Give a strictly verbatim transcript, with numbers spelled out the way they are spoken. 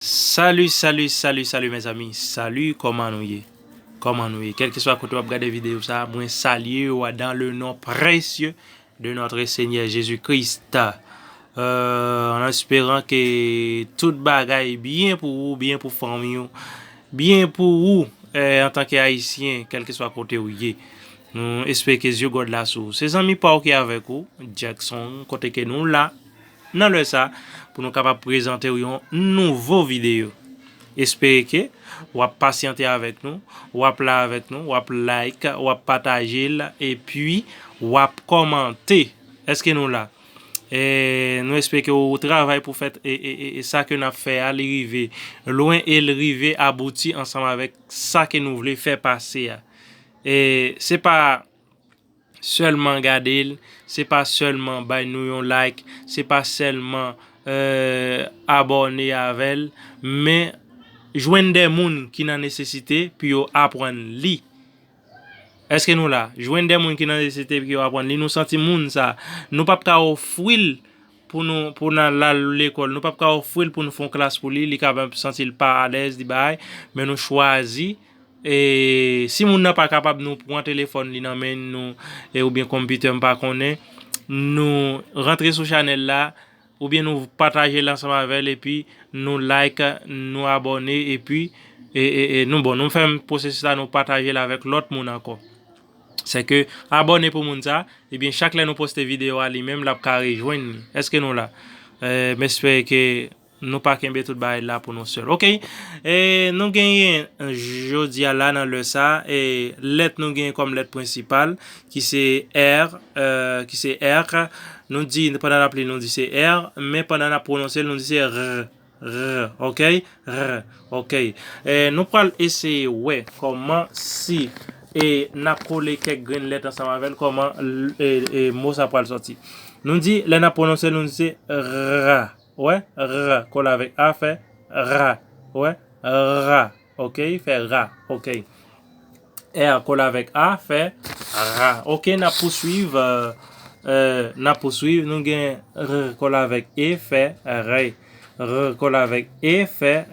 Salut, salut, salut, salut mes amis. Salut, kòman nou ye? Kòman nou ye? Kèlkeswa kote w ap gade videyo sa, mwen salye w dans le nom précieux de notre Seigneur Jésus-Christ. Euh, en espérant que tout bagay byen pou ou, byen pou fanmi w, byen pou ou, euh, antanke Ayisyen, kèlkeswa kote w ye. Nou espere ke zye God la sou ou. Se zanmi pa w ki avèk ou, Jackson, kote ke nou la, nan lè sa, pou nou kapab prezante w yon nouvo videyo. Espere ke w ap pasyante avèk nou, w ap la avèk nou, w ap like, w ap pataje l, epi w ap kòmante. Èske nou la? E nou espere ke w travay pou fè e, e, e, e sa ke n ap fè a, li rive lwen e l rive abouti ansanm avèk sa ke nou vle fè pase a. E se pa sèlman gade l, se pa sèlman bay nou yon like, se pa sèlman, euh, abòne avè l, men jwenn de moun ki nan nesesite pou yo aprann li. Èske nou la? Jwenn de moun ki nan nesesite pou yo aprann li, nou santi moun sa. Nou p ap ka ofri l pou nou, pou n al lekòl, nou p ap ka ofri l pou nou fè yon klas pou li, li ka santi l pa alèz, li bay, men nou chwazi E si moun nan pa kapab, nou pran telefòn li nan men nou, e oubyen konpitè, m pa konnen, nou rantre sou chanèl la, oubyen nou pataje l ansanm avè l, epi nou like, nou abòne, epi e, e, e nou bon, nou fè pwosesis la, nou pataje l avèk lòt moun ankò. Se ke abòne pou moun sa, ebyen chak lè nou poste videyo a, li menm l ap ka rejwenn li. Èske nou la? E, m espere ke nou pa kenbe tout bagay la pou nou sèl. Oke. E nou genyen jodi a la nan lè sa, e lèt nou genyen kòm lèt prensipal, ki se R, e, ki se R. Nou di, pandan n ap li, nou di se R, men pandan n ap pwononse l, nou di se R. R, oke? R, oke. E nou pral eseye wè kòman si e n ap kole kèk grenn lèt ansanm avè l, kòman l- e, e mo sa pral sòti. Nou di, lè n ap pwononse l, nou di se ra. Wè, r, kole avèk a, fè ra. Wè, ra. Oke, fè ra. Oke. R kole avèk a, fè ra. Oke, n ap pouswiv. E, e, n ap pouswiv. Nou gen r kole avèk e, fè re. R kole avèk e, fè